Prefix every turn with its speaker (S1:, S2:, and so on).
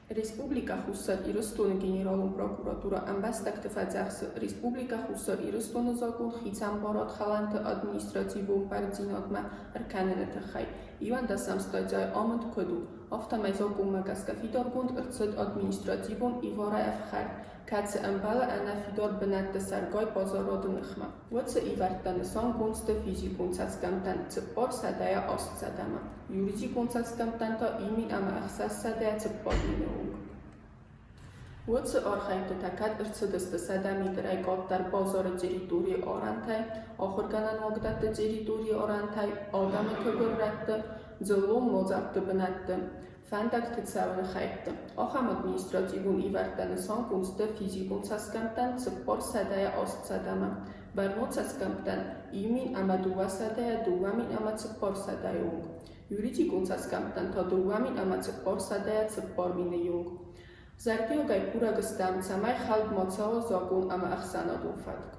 S1: Республикӕ Хуссар Ирыстоны Генералон прокуратурӕ ӕмбӕстӕгты фӕдзӕхсы Республикӕ Хуссар Ирыстоны закъон хицӕн барадхалӕнты административон бӕрндзинадмӕ ӕркӕныны тыххӕй 11-ӕм статьяйы амынд куыд у, афтӕмӕй закъонмӕ гӕсгӕ фидаргонд ӕрцыд административон иварӕй ӕфхӕрд, кӕцы ӕмбӕлы ӕнӕфидар бынӕтты сӕргай базарады ныхмӕ. Уыцы ивӕрттӕ нысангонд сты физикон цӕсгӕмттӕн 400-ӕ 800-мӕ, юридикон цӕсгӕмттӕн та иу мин ӕмӕ 604 мины онг. Уыцы архӕйдтытӕ кӕд ӕрцыдысты 100 метрӕй къаддӕр базары территорийы арӕнтӕй, ахуыргӕнӕн уагдӕтты территорийы арӕнтӕй, адӕмы тыгуыррӕтты, дзыллон мадзӕлтты бынӕтты, фӕндӕгты цӕуыны хӕйтты. Ахӕм административон ивӕрттӕ нысангонд сты физикон цӕсгӕмттӕн 400-ӕ 800-мӕ, бӕрнон цӕсгӕмттӕн иу мин ӕмӕ дыууӕсӕдӕйӕ дыууӕ мин ӕмӕ цыппарсӕдӕйы онг, юридикон цӕсгӕмттӕн та дыууӕ мин ӕмӕ цыппарсӕдӕйӕ 4000-ы онг. Зӕрдиагӕй курӕг стӕм, цӕмӕй хӕлд ма цӕуа закъон ӕмӕ ӕхсӕнадон фӕтк.